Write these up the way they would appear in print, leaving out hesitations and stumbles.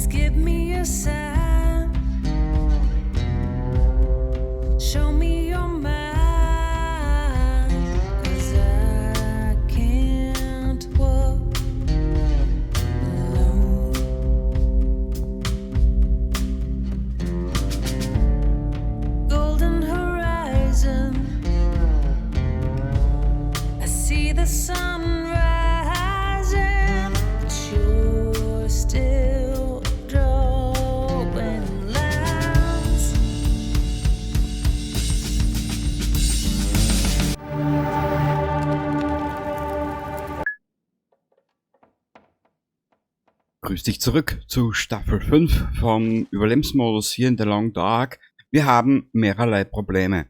Please give me a sign. Show me your mind. 'Cause I can't walk alone. Golden horizon. I see the sun rising, but you're still drawing lines. Grüß dich zurück zu Staffel 5 vom Überlebensmodus hier in The Long Dark. Wir haben mehrerlei Probleme.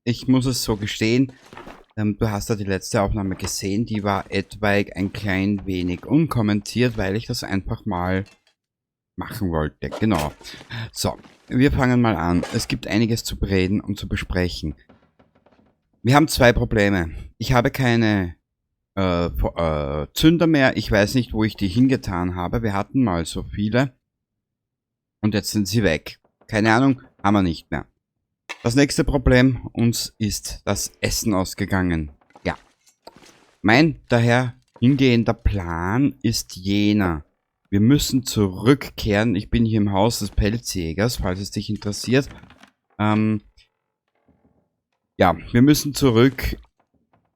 Ich muss es so gestehen, du hast ja die letzte Aufnahme gesehen, die war etwaig ein klein wenig unkommentiert, weil ich das einfach mal machen wollte. Genau. Wir fangen mal an. Es gibt einiges zu bereden und zu besprechen. Wir haben zwei Probleme. Ich habe keine Zünder mehr. Ich weiß nicht, wo ich die hingetan habe. Wir hatten mal so viele. Und jetzt sind sie weg. Keine Ahnung, haben wir nicht mehr. Das nächste Problem, uns ist das Essen ausgegangen. Ja. Mein daher hingehender Plan ist jener. Wir müssen zurückkehren. Ich bin hier im Haus des Pelzjägers, falls es dich interessiert. Wir müssen zurück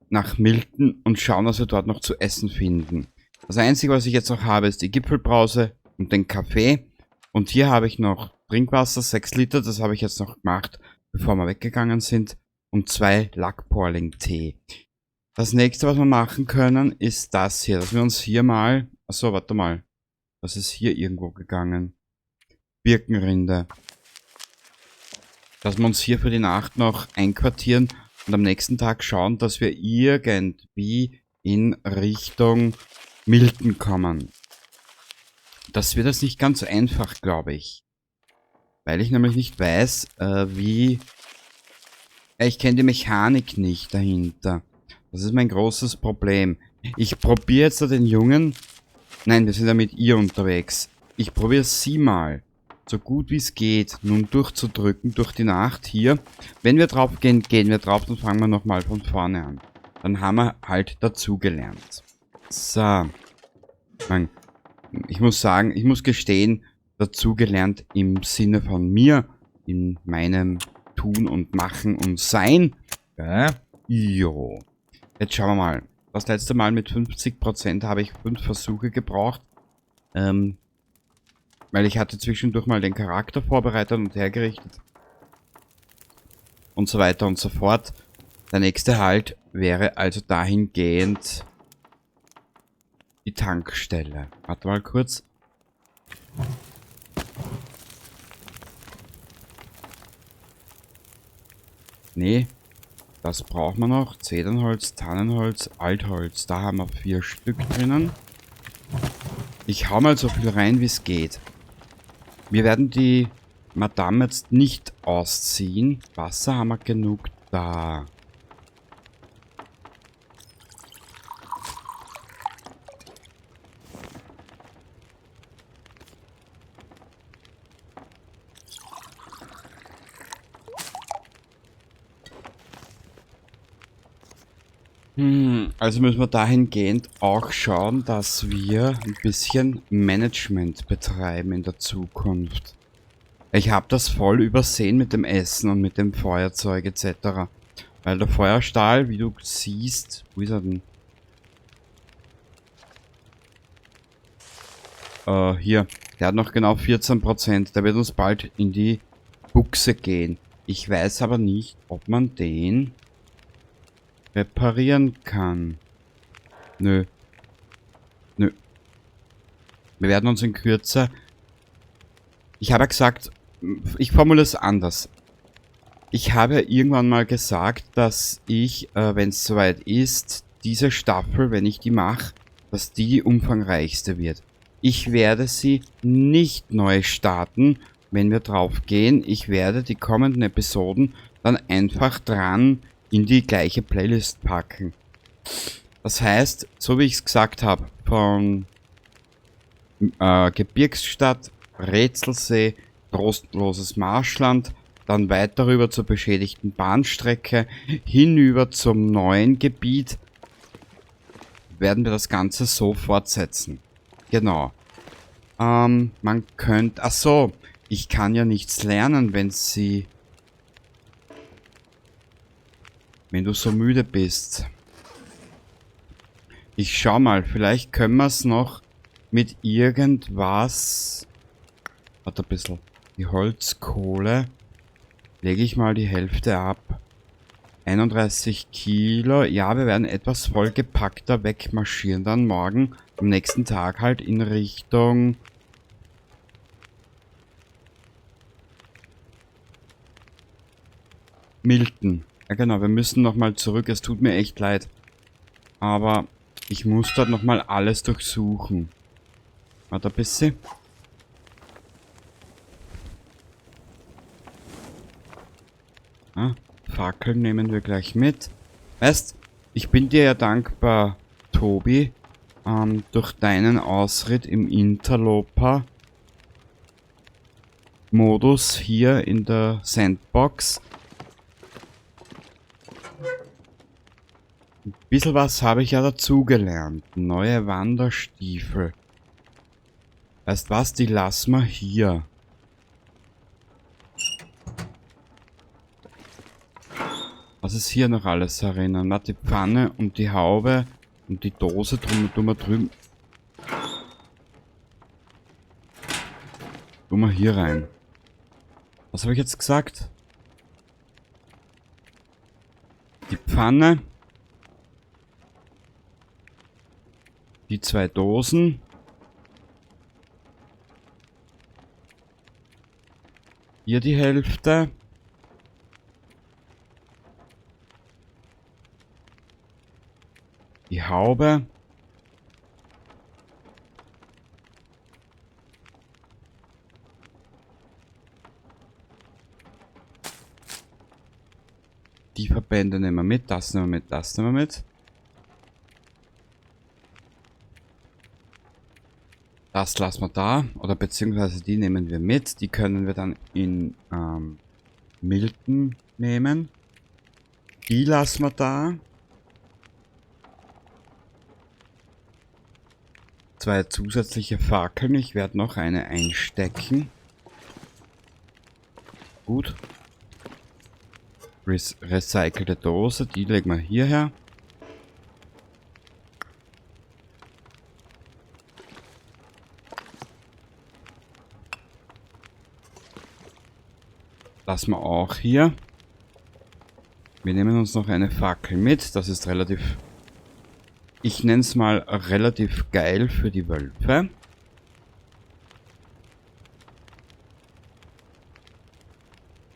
nach Milton und schauen, was wir dort noch zu essen finden. Das Einzige, was ich jetzt noch habe, ist die Gipfelbrause und den Kaffee. Und hier habe ich noch Trinkwasser, 6 Liter, das habe ich jetzt noch gemacht, bevor wir weggegangen sind. Und 2 Lackporling-Tee. Das nächste, was wir machen können, ist das hier. Dass wir uns hier mal... Achso, warte mal. Das ist hier irgendwo gegangen. Birkenrinde. Dass wir uns hier für die Nacht noch einquartieren und am nächsten Tag schauen, dass wir irgendwie in Richtung Milton kommen. Das wird jetzt nicht ganz einfach, glaube ich. Weil ich nämlich nicht weiß, wie... Ja, ich kenne die Mechanik nicht dahinter. Das ist mein großes Problem. Ich probiere jetzt da den Jungen... Nein, wir sind ja mit ihr unterwegs. Ich probiere sie mal, so gut wie es geht, nun durchzudrücken durch die Nacht hier. Wenn wir drauf gehen, gehen wir drauf, dann fangen wir nochmal von vorne an. Dann haben wir halt dazugelernt. So. Ich muss sagen, ich muss gestehen, dazugelernt im Sinne von mir, in meinem Tun und Machen und Sein. Ja. Jo. Jetzt schauen wir mal. Das letzte Mal mit 50% habe ich 5 Versuche gebraucht. Weil ich hatte zwischendurch mal den Charakter vorbereitet und hergerichtet. Und so weiter und so fort. Der nächste Halt wäre also dahingehend die Tankstelle. Warte mal kurz. Nee, das brauchen wir noch. Zedernholz, Tannenholz, Altholz. Da haben wir 4 Stück drinnen. Ich hau mal so viel rein, wie's geht. Wir werden die Madame jetzt nicht ausziehen. Wasser haben wir genug da. Also müssen wir dahingehend auch schauen, dass wir ein bisschen Management betreiben in der Zukunft. Ich hab das voll übersehen mit dem Essen und mit dem Feuerzeug et cetera. Weil der Feuerstahl, wie du siehst, wo ist er denn? Hier, der hat noch genau 14%. Der wird uns bald in die Buchse gehen. Ich weiß aber nicht, ob man den reparieren kann. Nö. Nö. Wir werden uns in Kürze... Ich habe ja gesagt, ich formuliere es anders. Ich habe ja irgendwann mal gesagt, dass ich, wenn es soweit ist, diese Staffel, wenn ich die mache, dass die die umfangreichste wird. Ich werde sie nicht neu starten, wenn wir drauf gehen. Ich werde die kommenden Episoden dann einfach dran in die gleiche Playlist packen. Das heißt, so wie ich's gesagt hab, von Gebirgsstadt, Rätselsee, trostloses Marschland, dann weiter rüber zur beschädigten Bahnstrecke, hinüber zum neuen Gebiet, werden wir das Ganze so fortsetzen. Genau. Man könnte... Ach so, ich kann ja nichts lernen, wenn sie... Wenn du so müde bist. Ich schau mal, vielleicht können wir's noch mit irgendwas... Warte ein bisschen. Die Holzkohle. Lege ich mal die Hälfte ab. 31 Kilo. Ja, wir werden etwas vollgepackter wegmarschieren dann morgen. Am nächsten Tag halt in Richtung... Milton. Ja genau, wir müssen nochmal zurück. Es tut mir echt leid. Aber ich muss dort nochmal alles durchsuchen. Warte ein bisschen. Ah, Fackeln nehmen wir gleich mit. Weißt, ich bin dir ja dankbar, Tobi, durch deinen Ausritt im Interloper-Modus hier in der Sandbox. Ein bisschen was habe ich ja dazugelernt. Neue Wanderstiefel. Weißt was, die lassen wir hier. Was ist hier noch alles erinnern? Na, die Pfanne und die Haube und die Dose drum und drüben. Tun wir hier rein. Was habe ich jetzt gesagt? Die Pfanne. Die zwei Dosen. Hier die Hälfte. Die Haube. Die Verbände nehmen wir mit, das nehmen wir mit, das nehmen wir mit. Das lassen wir da, oder beziehungsweise die nehmen wir mit. Die können wir dann in Milton nehmen. Die lassen wir da. Zwei zusätzliche Fackeln. Ich werde noch eine einstecken. Gut. Recycelte Dose, die legen wir hierher. Lassen wir auch hier. Wir nehmen uns noch eine Fackel mit. Das ist relativ... Ich nenne es mal relativ geil für die Wölfe.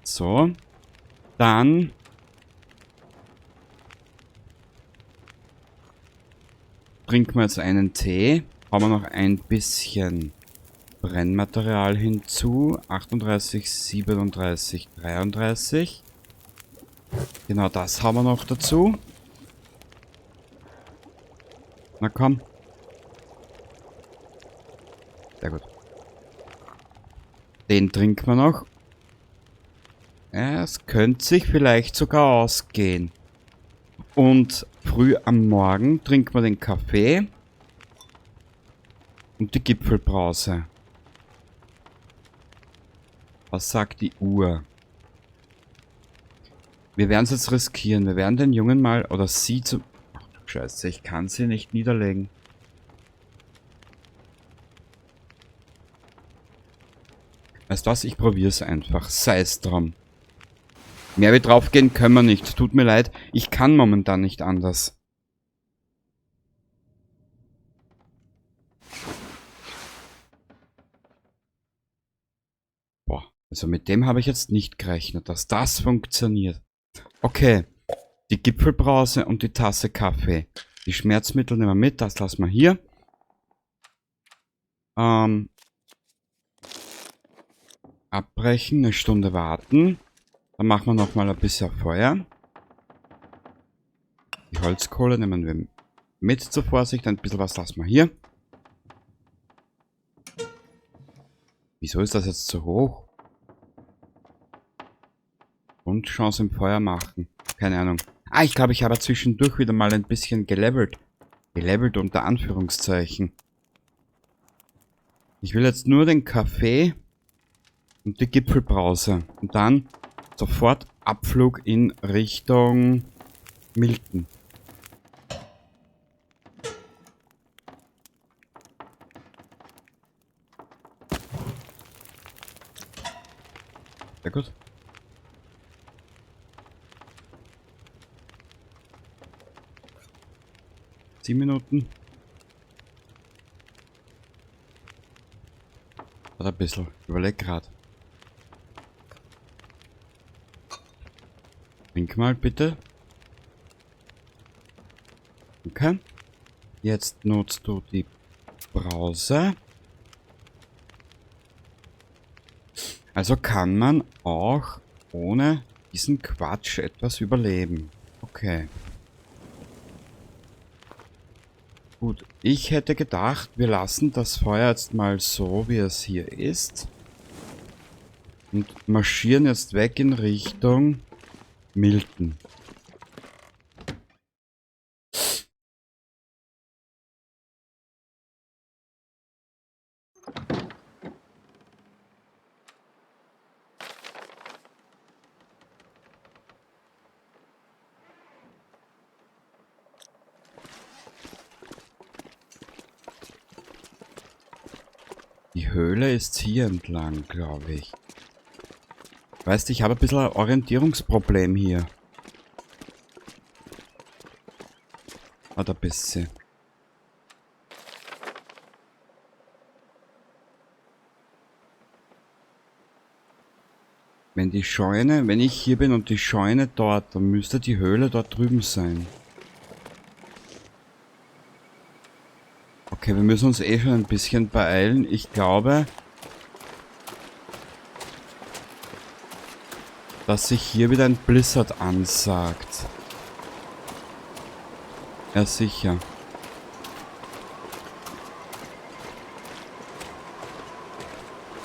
So. Dann trinken wir jetzt einen Tee. Haben wir noch ein bisschen Brennmaterial hinzu. 38, 37, 33. Genau das haben wir noch dazu. Na komm. Sehr gut. Den trinken wir noch. Ja, es könnte sich vielleicht sogar ausgehen. Und früh am Morgen trinken wir den Kaffee. Und die Gipfelbrause. Was sagt die Uhr? Wir werden es jetzt riskieren. Wir werden den Jungen mal, oder sie zu... Ach du Scheiße, ich kann sie nicht niederlegen. Weißt du was? Ich probier's einfach. Sei es drum. Mehr wie draufgehen können wir nicht. Tut mir leid. Ich kann momentan nicht anders. Boah. Also mit dem habe ich jetzt nicht gerechnet, dass das funktioniert. Okay. Die Gipfelbrause und die Tasse Kaffee. Die Schmerzmittel nehmen wir mit. Das lassen wir hier. Abbrechen, eine Stunde warten. Dann machen wir nochmal ein bisschen Feuer. Die Holzkohle nehmen wir mit zur Vorsicht. Ein bisschen was lassen wir hier. Wieso ist das jetzt zu hoch? Und Chance im Feuer machen. Keine Ahnung. Ah, ich glaube, ich habe zwischendurch wieder mal ein bisschen gelevelt. Gelevelt unter Anführungszeichen. Ich will jetzt nur den Kaffee und die Gipfelbrause. Und dann sofort Abflug in Richtung Milton. Sehr gut. 10 Minuten. Warte ein bisschen, ich überleg grad. Trink mal bitte. Okay. Jetzt nutzt du die Brause. Also kann man auch ohne diesen Quatsch etwas überleben. Okay. Gut, ich hätte gedacht, wir lassen das Feuer jetzt mal so, wie es hier ist. Und marschieren jetzt weg in Richtung Milton. Die Höhle ist hier entlang, glaube ich. Weißt du, ich habe ein bisschen ein Orientierungsproblem hier. Warte ein bisschen. Wenn die Scheune, wenn ich hier bin und die Scheune dort, dann müsste die Höhle dort drüben sein. Okay, wir müssen uns eh schon ein bisschen beeilen. Ich glaube, dass sich hier wieder ein Blizzard ansagt. Ja, sicher.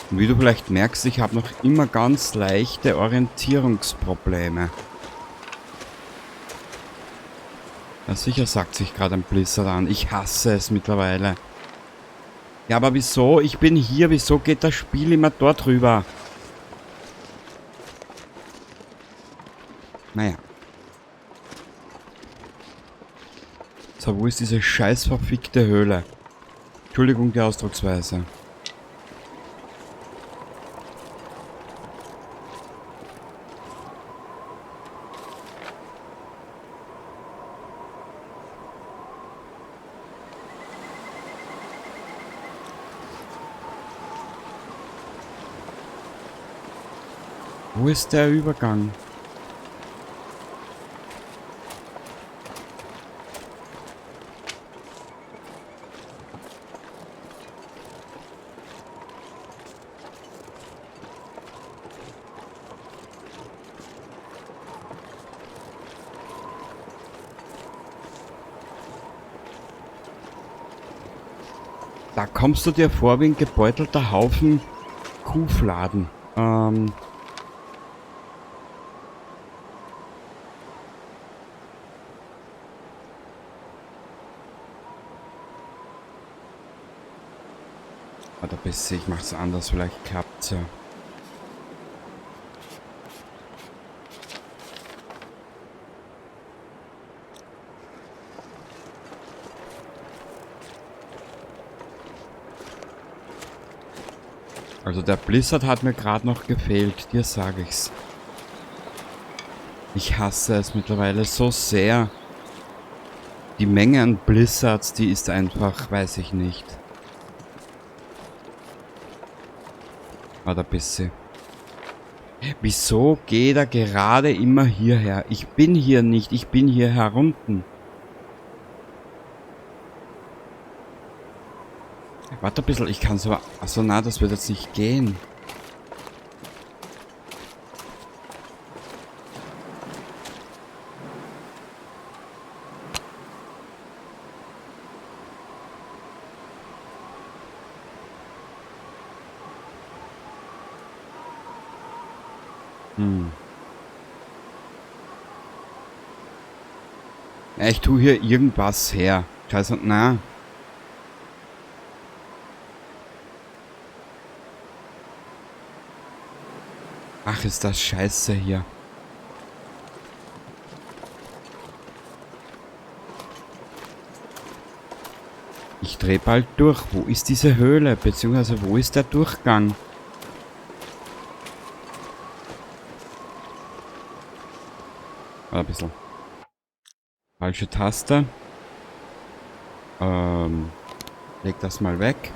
Und wie du vielleicht merkst, ich habe noch immer ganz leichte Orientierungsprobleme. Ja, sicher sagt sich gerade ein Blizzard an. Ich hasse es mittlerweile. Ja, aber wieso? Ich bin hier. Wieso geht das Spiel immer dort rüber? Naja. So, wo ist diese scheiß verfickte Höhle? Entschuldigung, die Ausdrucksweise. Wo ist der Übergang? Da kommst du dir vor wie ein gebeutelter Haufen Kuhfladen. Warte ein bisschen, ich mach's anders, vielleicht klappt's ja. Also der Blizzard hat mir gerade noch gefehlt, dir sag ich's. Ich hasse es mittlerweile so sehr. Die Menge an Blizzards, die ist einfach, weiß ich nicht. Warte ein bisschen. Wieso geht er gerade immer hierher? Ich bin hier nicht, ich bin hier herunten. Warte ein bisschen, ich kann's aber... Achso, na, das wird jetzt nicht gehen. Hm. Ja, ich tue hier irgendwas her. Scheiße, na. Ach, ist das scheiße hier. Ich drehe bald durch. Wo ist diese Höhle? Beziehungsweise wo ist der Durchgang? Warte ein bisschen. Falsche Taste. Leg das mal weg.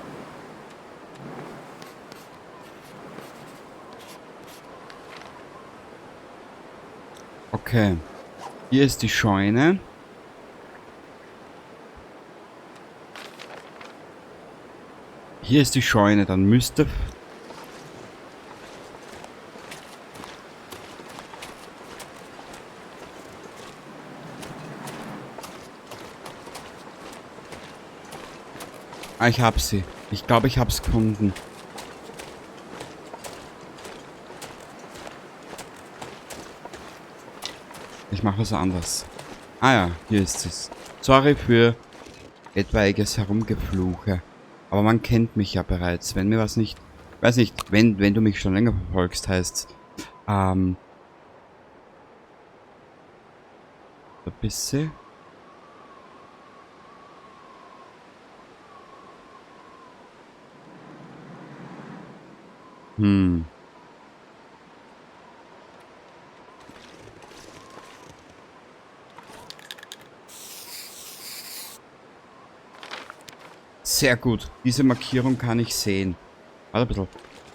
Okay. Hier ist die Scheune. Hier ist die Scheune, dann müsste... Ah, ich hab sie. Ich glaube, ich hab's gefunden. Ich mache was anderes. Ah ja, hier ist es. Sorry für etwaiges Herumgefluche. Aber man kennt mich ja bereits. Wenn mir was nicht... Weiß nicht, wenn du mich schon länger verfolgst, heißt's... Da bist du. Hm. Sehr gut. Diese Markierung kann ich sehen. Warte ein bisschen.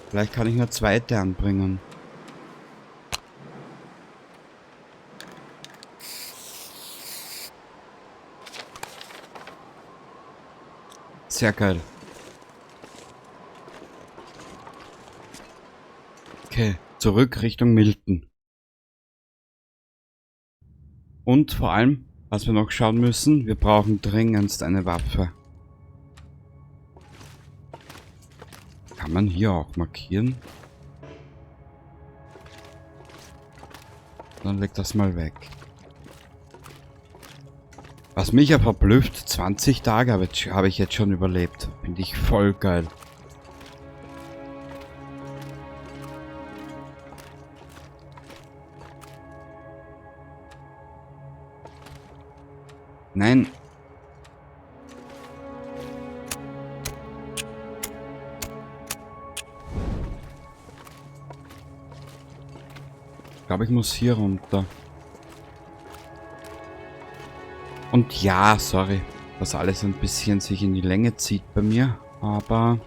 Vielleicht kann ich eine zweite anbringen. Sehr geil. Okay, zurück Richtung Milton. Und vor allem, was wir noch schauen müssen, wir brauchen dringendst eine Waffe. Kann man hier auch markieren? Dann leg das mal weg. Was mich ja verblüfft, 20 Tage habe ich jetzt schon überlebt. Finde ich voll geil. Nein. Ich glaube, ich muss hier runter. Und ja, sorry, dass alles ein bisschen sich in die Länge zieht bei mir, aber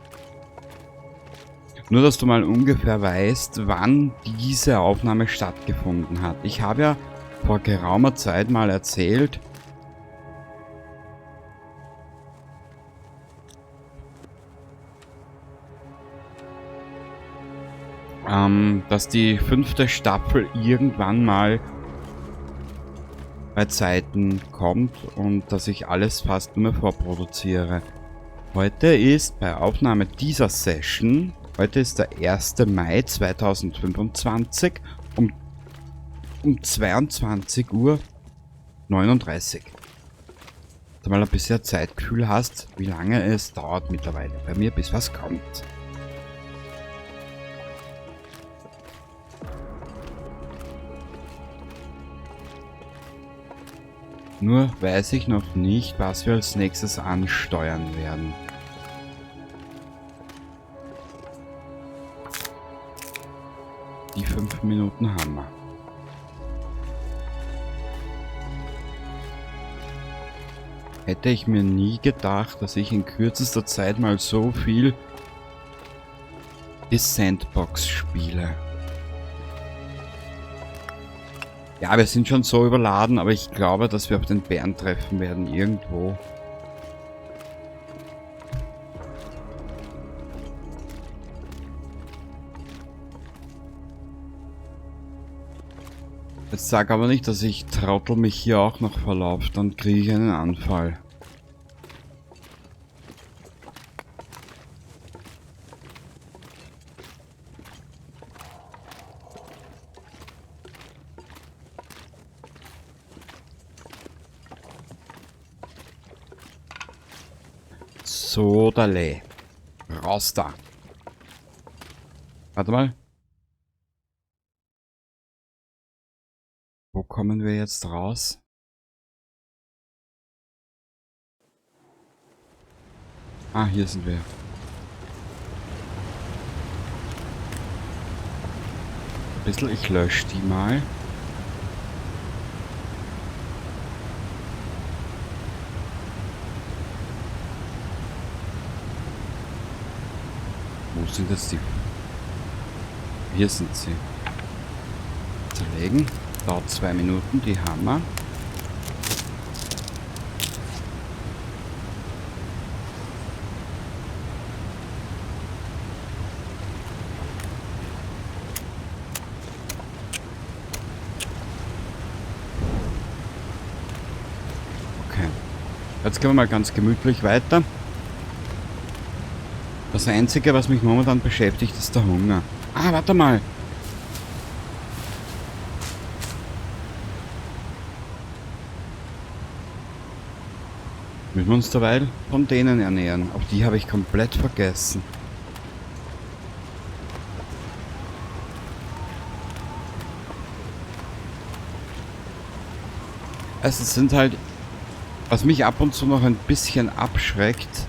nur, dass du mal ungefähr weißt, wann diese Aufnahme stattgefunden hat. Ich habe ja vor geraumer Zeit mal erzählt, dass die 5. Staffel irgendwann mal bei Zeiten kommt und dass ich alles fast nur mehr vorproduziere. Heute ist bei Aufnahme dieser Session, heute ist der 1. Mai 2025 um 22:39 Uhr. Dass du mal ein bisschen Zeitgefühl hast, wie lange es dauert mittlerweile bei mir, bis was kommt. Nur weiß ich noch nicht, was wir als nächstes ansteuern werden. Die 5 Minuten haben wir. Hätte ich mir nie gedacht, dass ich in kürzester Zeit mal so viel die Sandbox spiele. Ja, wir sind schon so überladen, aber ich glaube, dass wir auf den Bären treffen werden irgendwo. Jetzt sag aber nicht, dass ich Trottel mich hier auch noch verlaufe, dann kriege ich einen Anfall. So, dale. Raus da. Warte mal. Wo kommen wir jetzt raus? Ah, hier sind wir. Ein bisschen, ich lösche die mal. Wo sind jetzt die? Hier sind sie. Zerlegen. Dauert 2 Minuten, die haben wir. Okay. Jetzt gehen wir mal ganz gemütlich weiter. Das Einzige, was mich momentan beschäftigt, ist der Hunger. Ah, warte mal. Müssen wir uns derweil von denen ernähren. Auch die habe ich komplett vergessen. Es sind halt... Was mich ab und zu noch ein bisschen abschreckt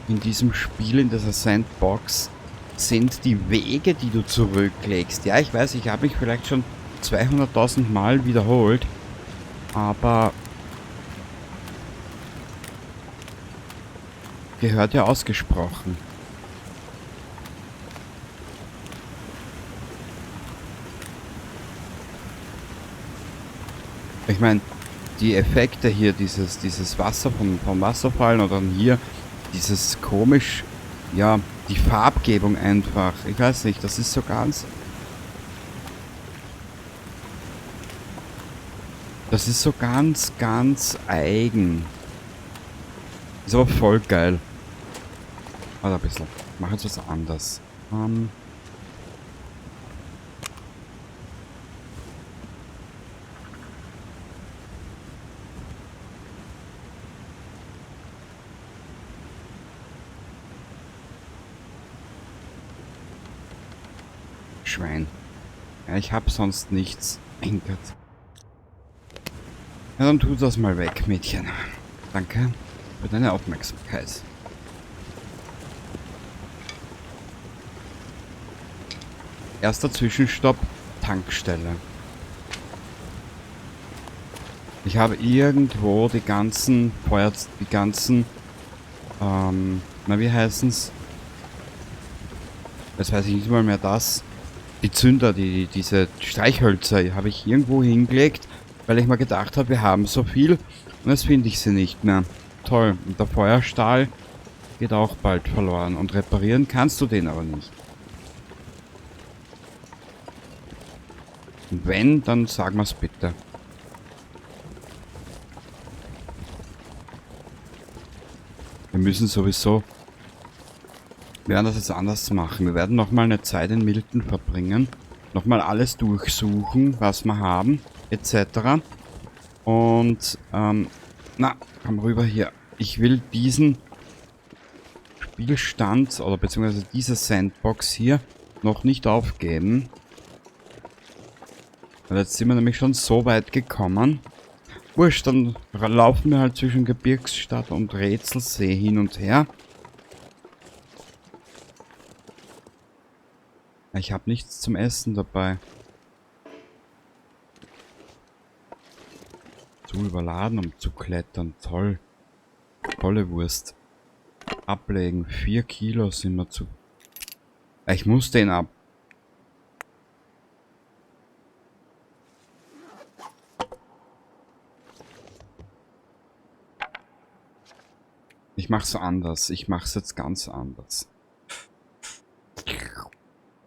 in diesem Spiel, in dieser Sandbox, sind die Wege, die du zurücklegst. Ja, ich weiß, ich habe mich vielleicht schon 200.000 Mal wiederholt, aber gehört ja ausgesprochen. Ich meine, die Effekte hier, dieses Wasser vom Wasserfallen oder dann hier, dieses komisch, ja, die Farbgebung einfach. Ich weiß nicht, das ist so ganz... Das ist so ganz, ganz eigen. Ist aber voll geil. Warte ein bisschen. Ich mach jetzt was anderes. Schwein. Ja, ich hab sonst nichts. Mein Gott. Ja, dann tu das mal weg, Mädchen. Danke für deine Aufmerksamkeit. Erster Zwischenstopp, Tankstelle. Ich habe irgendwo die ganzen Feuer, die ganzen, na, wie heißen's? Jetzt weiß ich nicht mal mehr das. Die Zünder, diese Streichhölzer habe ich irgendwo hingelegt, weil ich mal gedacht habe, wir haben so viel und jetzt finde ich sie nicht mehr. Toll. Und der Feuerstahl geht auch bald verloren. Und reparieren kannst du den aber nicht. Und wenn, dann sag mir's bitte. Wir müssen sowieso... Wir werden das jetzt anders machen. Wir werden nochmal eine Zeit in Milton verbringen. Nochmal alles durchsuchen, was wir haben, et cetera. Und, na, komm rüber hier. Ich will diesen Spielstand, oder beziehungsweise diese Sandbox hier, noch nicht aufgeben. Weil jetzt sind wir nämlich schon so weit gekommen. Wurscht, dann laufen wir halt zwischen Gebirgsstadt und Rätselsee hin und her. Ich hab nichts zum Essen dabei. Zu überladen, um zu klettern. Toll. Tolle Wurst. Ablegen. 4 Kilo sind wir zu... Ich muss den ab. Ich mach's anders. Ich mach's jetzt ganz anders.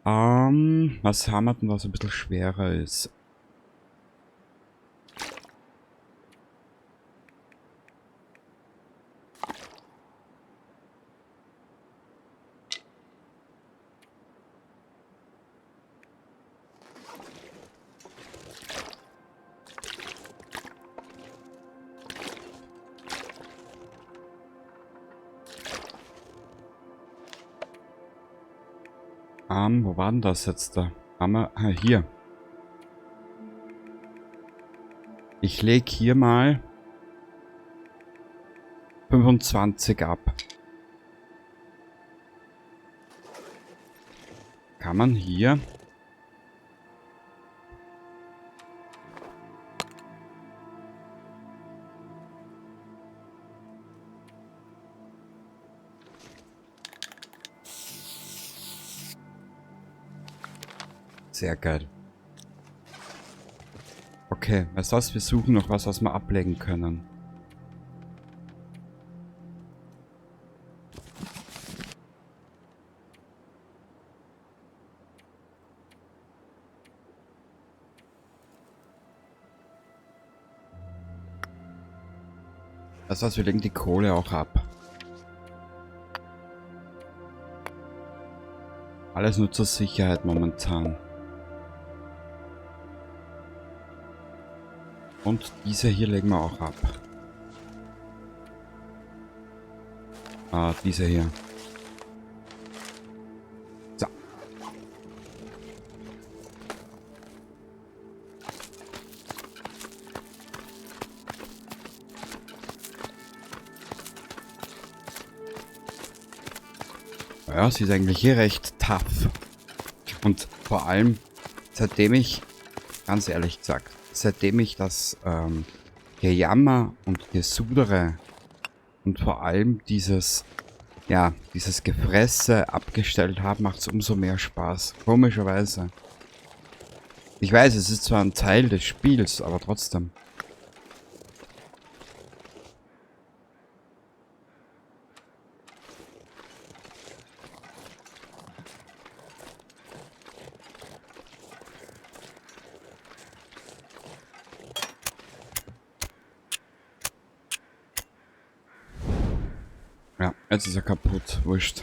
Was haben wir denn, was ein bisschen schwerer ist? Wo war denn das jetzt da? Haben wir, ah, hier. Ich leg hier mal 25 ab. Kann man hier... Sehr geil. Okay, weißt du was? Wir suchen noch was, was wir ablegen können. Weißt du was? Wir legen die Kohle auch ab. Alles nur zur Sicherheit momentan. Und diese hier legen wir auch ab. Ah, diese hier. So. Ja, sie ist eigentlich hier recht tough. Und vor allem, seitdem ich, ganz ehrlich gesagt, seitdem ich das Gejammer und Gesudere und vor allem dieses Gefresse abgestellt habe, macht's umso mehr Spaß. Komischerweise. Ich weiß, es ist zwar ein Teil des Spiels, aber trotzdem. Ja, jetzt ist er kaputt. Wurscht.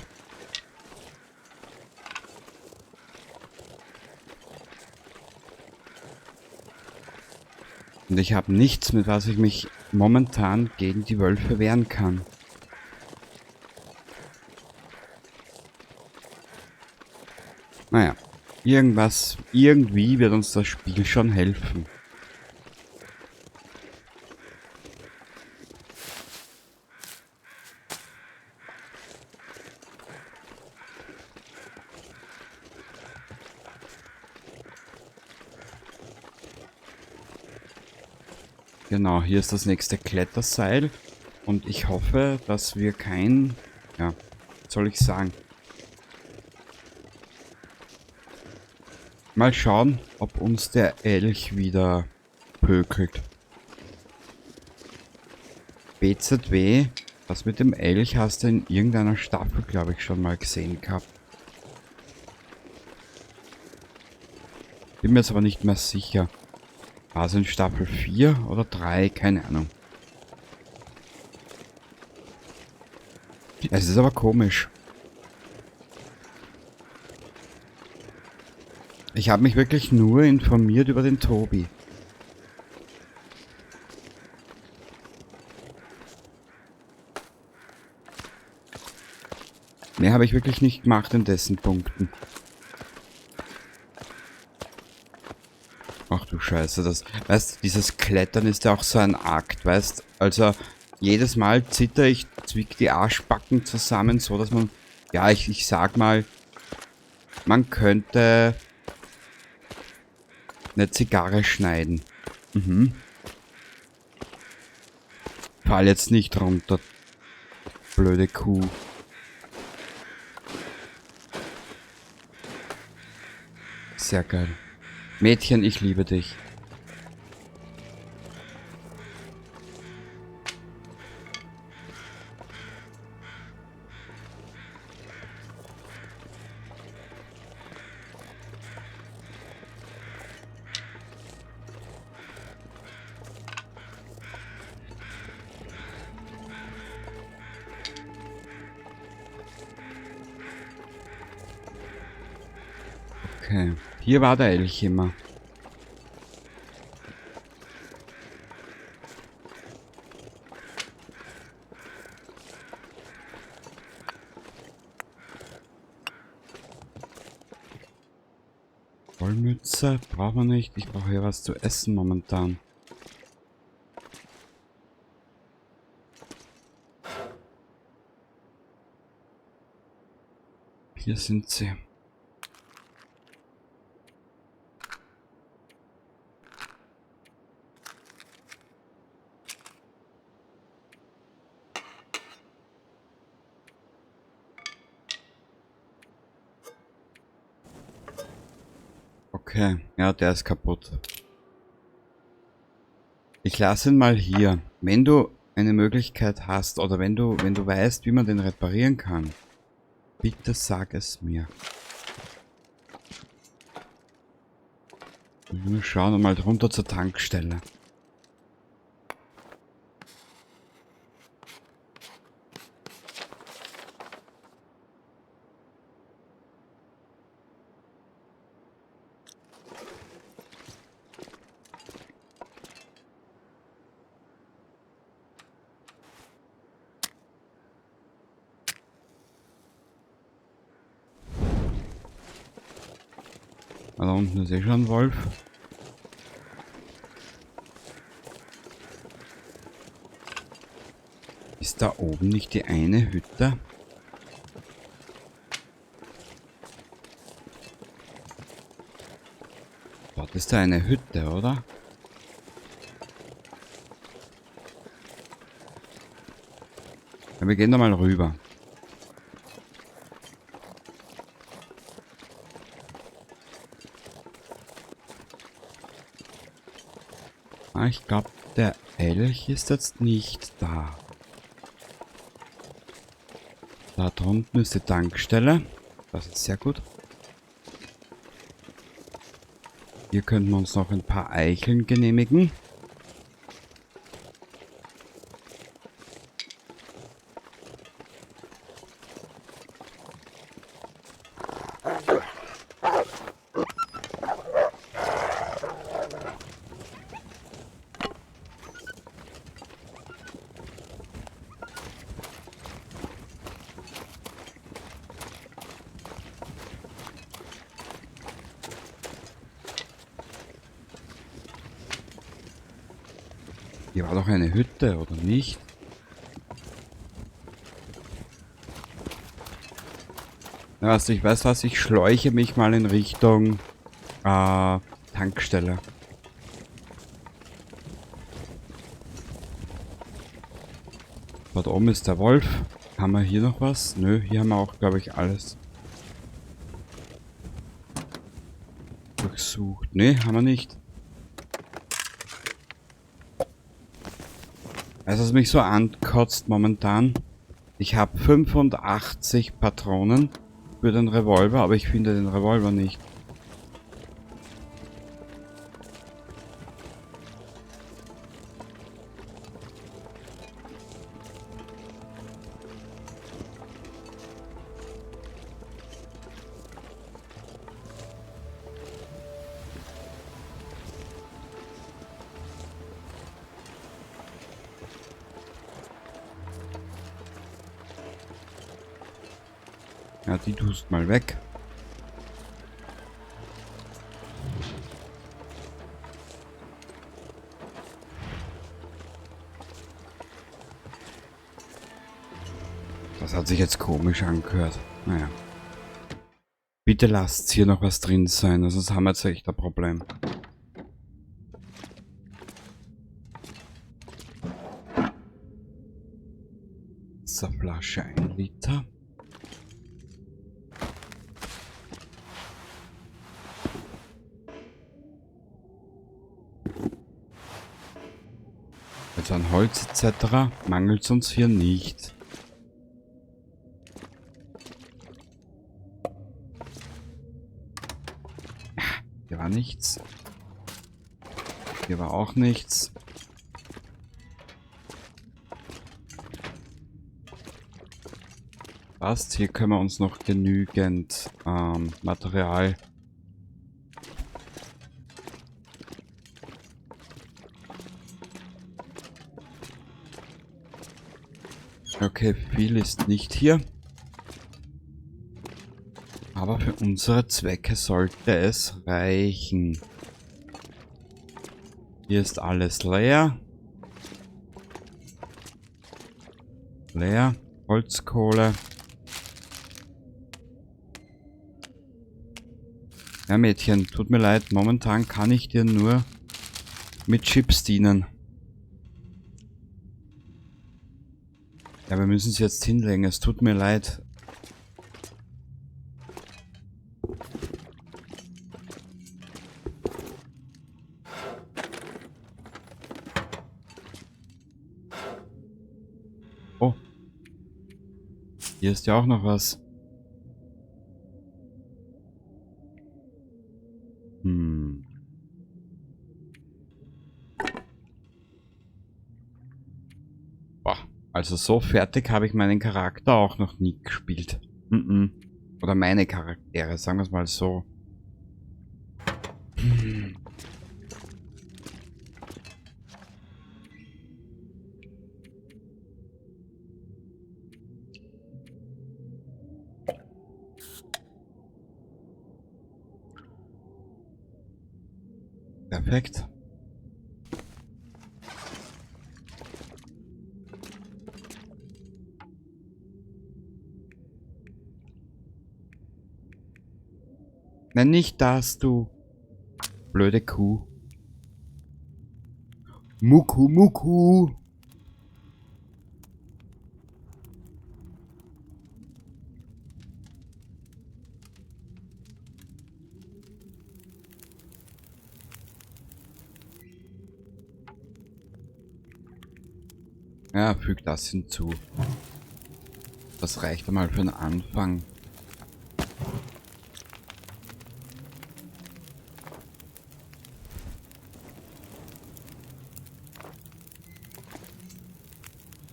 Und ich habe nichts, mit was ich mich momentan gegen die Wölfe wehren kann. Naja, irgendwie wird uns das Spiel schon helfen. Genau, hier ist das nächste Kletterseil und ich hoffe, dass wir kein, ja, was soll ich sagen? Mal schauen, ob uns der Elch wieder pökelt. BZW, das mit dem Elch hast du in irgendeiner Staffel, glaub ich, schon mal gesehen gehabt. Bin mir jetzt aber nicht mehr sicher. War es in Staffel 4 oder 3? Keine Ahnung. Es ist aber komisch. Ich habe mich wirklich nur informiert über den Tobi. Mehr habe ich wirklich nicht gemacht in dessen Punkten. Ach du Scheiße, das, weißt, dieses Klettern ist ja auch so ein Akt, weißt, also jedes Mal zitter ich, zwick die Arschbacken zusammen, so dass man, ja, ich sag mal, man könnte eine Zigarre schneiden. Fall jetzt nicht runter, blöde Kuh. Sehr geil. Mädchen, ich liebe dich. Okay, hier war der Elch immer. Wollmütze brauchen wir nicht. Ich brauche hier was zu essen momentan. Hier sind sie. Okay, ja, der ist kaputt. Ich lasse ihn mal hier. Wenn du eine Möglichkeit hast oder wenn du weißt, wie man den reparieren kann, bitte sag es mir. Wir schauen mal runter zur Tankstelle. Da unten ist eh schon ein Wolf. Ist da oben nicht die eine Hütte? Dort ist da eine Hütte, oder? Ja, wir gehen da mal rüber. Ah, ich glaube, der Elch ist jetzt nicht da. Da drunten ist die Tankstelle. Das ist sehr gut. Hier könnten wir uns noch ein paar Eicheln genehmigen. Hier war doch eine Hütte, oder nicht? Na, also ich weiß was, ich schleiche mich mal in Richtung Tankstelle. Dort oben ist der Wolf. Haben wir hier noch was? Nö, hier haben wir auch, glaube ich, alles durchsucht. Ne, haben wir nicht. Weißt du, was mich so ankotzt momentan? Ich habe 85 Patronen für den Revolver, aber ich finde den Revolver nicht. Ja, die tust mal weg. Das hat sich jetzt komisch angehört. Naja. Bitte lasst hier noch was drin sein, sonst haben wir jetzt echt ein Problem. Wasserflasche 1 Liter. Also an Holz etc. mangelt es uns hier nicht. Hier war nichts. Hier war auch nichts. Passt, hier können wir uns noch genügend Material Okay, viel ist nicht hier. Aber für unsere Zwecke sollte es reichen. Hier ist alles leer. Leer. Holzkohle. Ja, Mädchen, tut mir leid. Momentan kann ich dir nur mit Chips dienen. Ja, wir müssen es jetzt hinlegen. Es tut mir leid. Oh. Hier ist ja auch noch was. Boah, also so fertig habe ich meinen Charakter auch noch nie gespielt. Oder meine Charaktere, sagen wir's mal so. Perfekt. Nein, nicht das, du blöde Kuh. Muku, Muku. Ja, füg das hinzu. Das reicht einmal für den Anfang.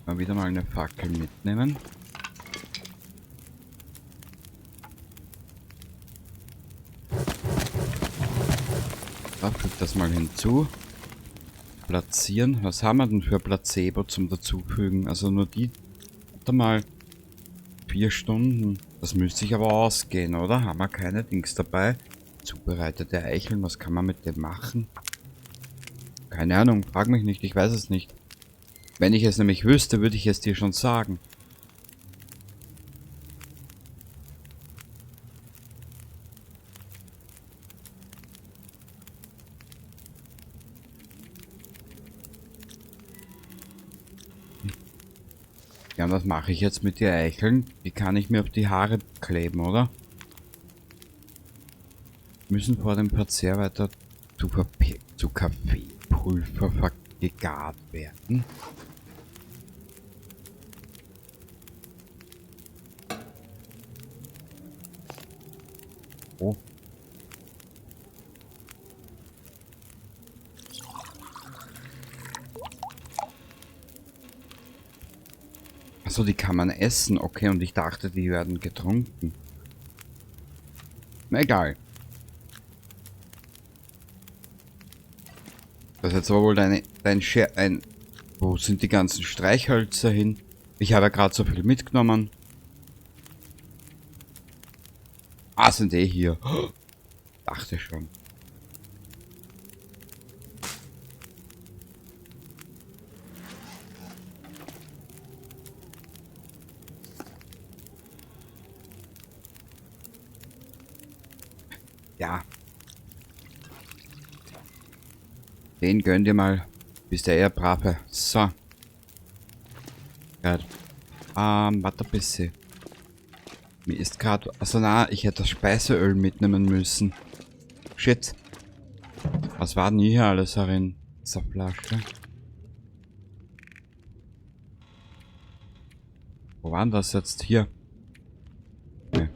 Mal wieder mal eine Fackel mitnehmen. Da, füg das mal hinzu. Platzieren. Was haben wir denn für Placebo zum Dazufügen? Also nur die. Warte mal. 4 Stunden. Das müsste sich aber ausgehen, oder? Haben wir keine Dings dabei? Zubereitete Eicheln. Was kann man mit dem machen? Keine Ahnung. Frag mich nicht. Ich weiß es nicht. Wenn ich es nämlich wüsste, würde ich es dir schon sagen. Ja, und was mache ich jetzt mit den Eicheln? Die kann ich mir auf die Haare kleben, oder? Müssen vor dem Verzehr weiter zu Kaffeepulver gegart werden. Oh. Achso, die kann man essen. Okay, und ich dachte, die werden getrunken. Na egal. Das ist jetzt aber wohl deine, dein Scher-, ein, wo sind die ganzen Streichhölzer hin? Ich habe ja gerade so viel mitgenommen. Ah, sind eh hier. Oh, dachte schon. Ja. Den gönn dir mal. Bist ja eher brave. So. Gut. Warte ein bisschen. Mir ist grad, also na, ich hätte das Speiseöl mitnehmen müssen. Shit. Was war denn hier alles herin? Wasserflasche. Wo war denn das jetzt? Hier. Okay.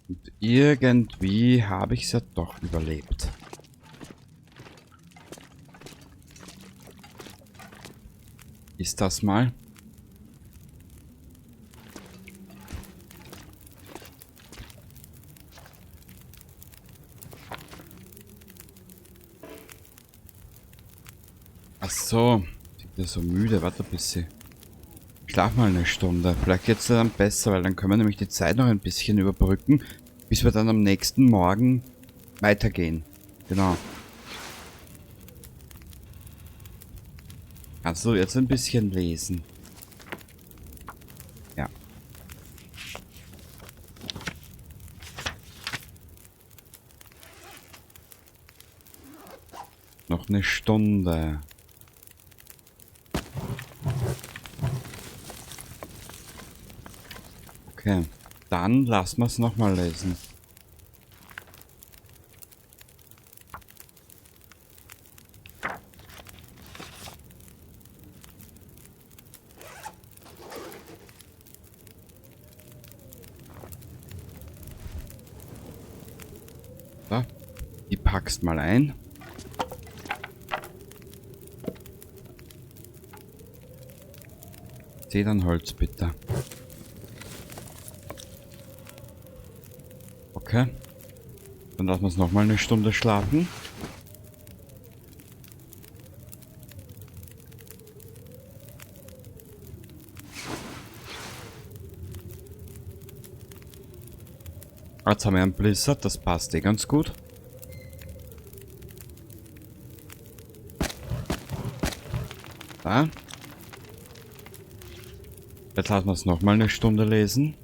Und irgendwie habe ich's ja doch überlebt. Ist das mal? Ach so, ich bin so müde. Warte ein bisschen. Schlaf mal eine Stunde. Vielleicht geht's dir dann besser, weil dann können wir nämlich die Zeit noch ein bisschen überbrücken, bis wir dann am nächsten Morgen weitergehen. Genau. Kannst du jetzt ein bisschen lesen? Ja. Noch eine Stunde. Okay, dann lassen wir's nochmal lesen. So, die packst mal ein. Zedernholz bitte. Okay. Dann lassen wir es nochmal eine Stunde schlafen. Jetzt haben wir einen Blizzard, das passt eh ganz gut. Da. Jetzt lassen wir es nochmal eine Stunde lesen.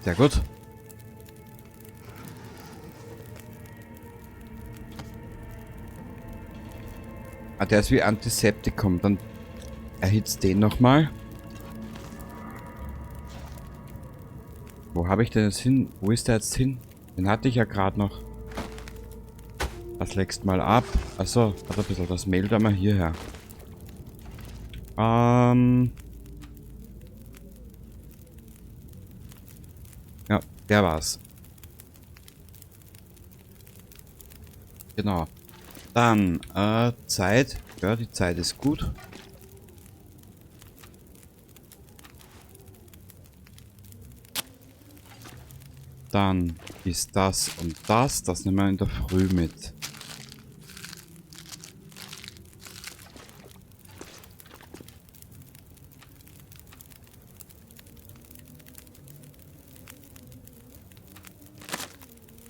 Sehr gut. Ah, der ist wie Antiseptikum. Dann erhitzt den nochmal. Wo habe ich denn jetzt hin? Wo ist der jetzt hin? Den hatte ich ja gerade noch. Das legst mal ab. Achso, warte ein bisschen. Das Mehl da mal hierher. Ja, der war's. Genau. Dann, Zeit. Ja, die Zeit ist gut. Dann ist das und das. Das nehmen wir in der Früh mit.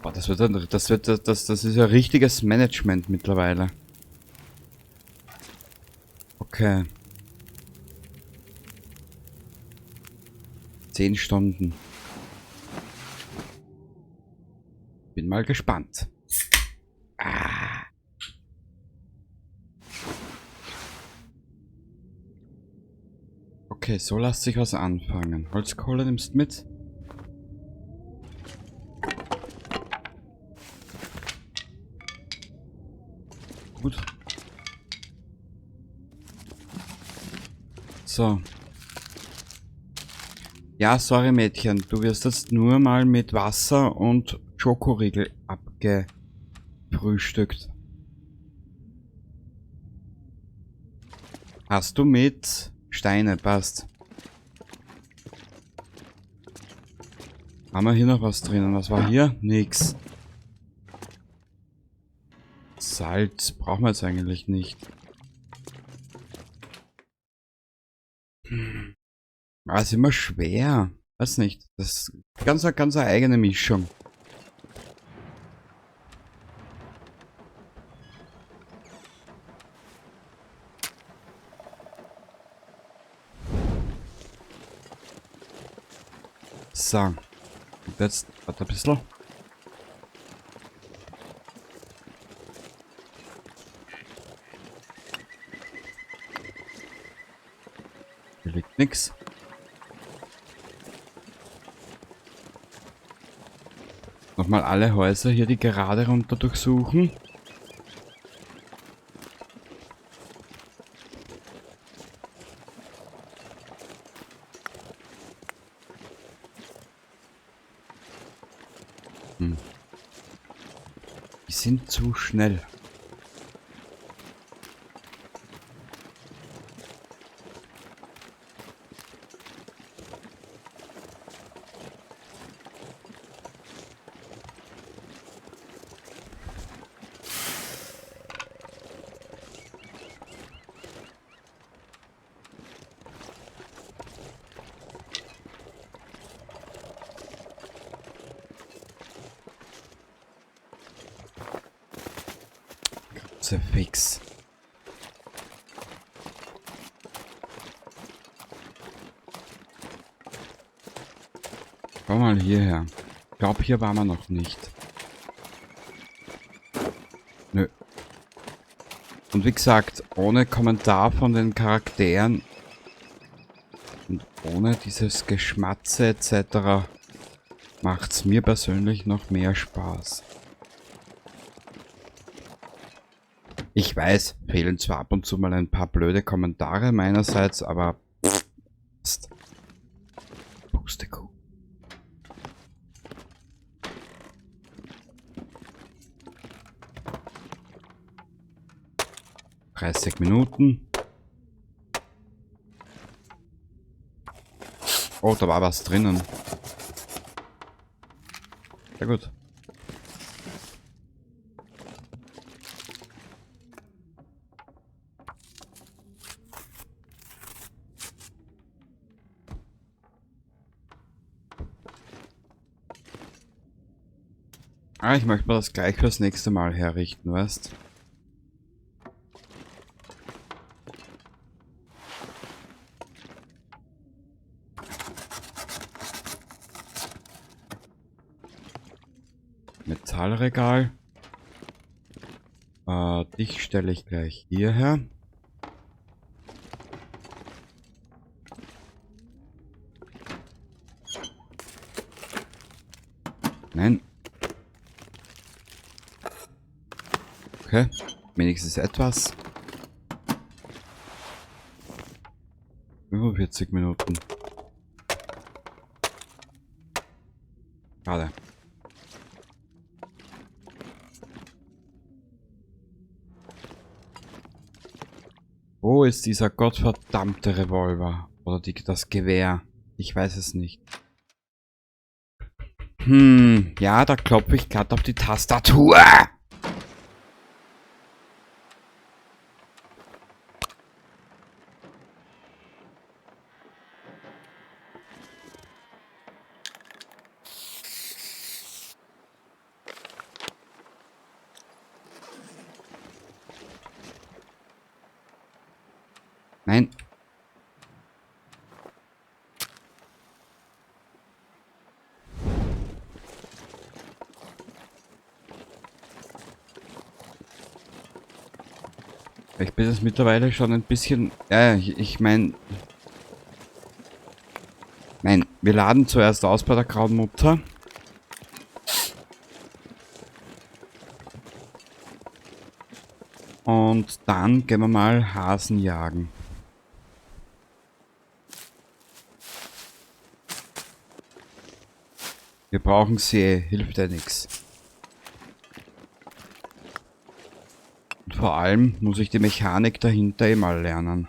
Boah, das wird dann, das wird, das, das ist ja richtiges Management mittlerweile. Okay. 10 Stunden. Bin mal gespannt. Ah. Okay, so lässt sich was anfangen. Holzkohle nimmst mit. Gut. So. Ja, sorry Mädchen, du wirst jetzt nur mal mit Wasser und Schokoriegel abgefrühstückt. Hast du mit Steine, passt. Haben wir hier noch was drinnen? Was war hier? Nix. Salz brauchen wir jetzt eigentlich nicht. Ah, ist immer schwer. Weiß nicht. Das ist ganz, ganz eine eigene Mischung. So. Und jetzt, warte ein bisschen. Hier liegt nix. Nochmal alle Häuser hier die gerade runter durchsuchen. Die sind zu schnell. Kruzifix. Komm mal hierher. Ich glaube, hier waren wir noch nicht. Nö. Und wie gesagt, ohne Kommentar von den Charakteren und ohne dieses Geschmatze etc. macht's mir persönlich noch mehr Spaß. Ich weiß, fehlen zwar ab und zu mal ein paar blöde Kommentare meinerseits, aber pst. Pustekuh. 30 Minuten. Oh, da war was drinnen. Sehr gut. Ah, ich möchte mir das gleich fürs nächste Mal herrichten, weißt? Metallregal. Dich stelle ich gleich hierher. Nein. Okay, wenigstens etwas. 45 Minuten. Schade. Wo ist dieser gottverdammte Revolver? Oder das Gewehr? Ich weiß es nicht. Ja, da klopfe ich glatt auf die Tastatur. Nein. Ich bin jetzt mittlerweile schon ein bisschen... Ja, ich mein... Nein, wir laden zuerst aus bei der Grauen Mutter. Und dann gehen wir mal Hasen jagen. Wir brauchen sie, hilft ja nix. Und vor allem muss ich die Mechanik dahinter eh mal lernen.